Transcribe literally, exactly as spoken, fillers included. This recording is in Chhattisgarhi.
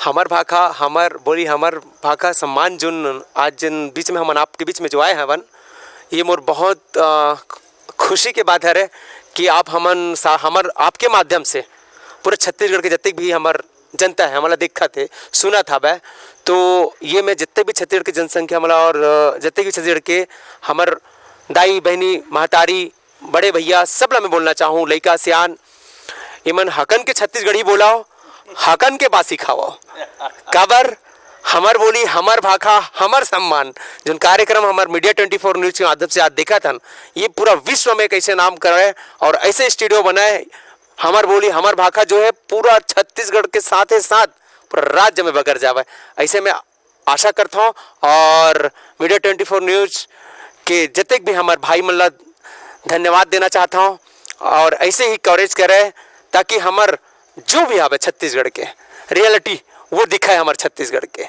हमर भाखा, हमर बोली, हमर भाखा सम्मान, जोन आज जिन बीच में हमन आपके बीच में जो आए हवन, ये मोर बहुत, अ, खुशी के बात हरे कि आप हमन सा-, हमर आपके माध्यम से पूरे छत्तीसगढ़ के जतेक भी हमर जनता है, हमला देखत हे, सुनत हवय, तो ये मैं जतेक भी छत्तीसगढ़ के जनसंख्या हमला और, अ, जतेक भी छत्तीसगढ़ के हमर दाई, बहिनी, महतारी, बड़े भैया, सब ला मैं बोलना चाहूँ, लइका, सियान, इमन हकन के छत्तीसगढ़ी बोलाओ, हकन के बासी खाओ। काबर? हमर बोली, हमर भाखा, हमर सम्मान। जोन कार्यक्रम हमर मीडिया ट्वेंटी फोर न्यूज के माध्यम से आज देखत हन, ये पूरा विश्व में कैसे नाम करे और ऐसे स्टूडियो बनाए, हमर बोली, हमर भाखा जो है, पूरा छत्तीसगढ़ के साथे साथ पूरा राज्य में बगर जावे। ऐसे में आशा करता हूँ और मीडिया ट्वेंटी फोर न्यूज के जतेक भी हमर भाई मन ला धन्यवाद देना चाहता हूँ और ऐसे ही कवरेज करे, ताकि हमर जो भी आवे छत्तीसगढ़ के रियलिटी, वो दिखाए हमर छत्तीसगढ़ के।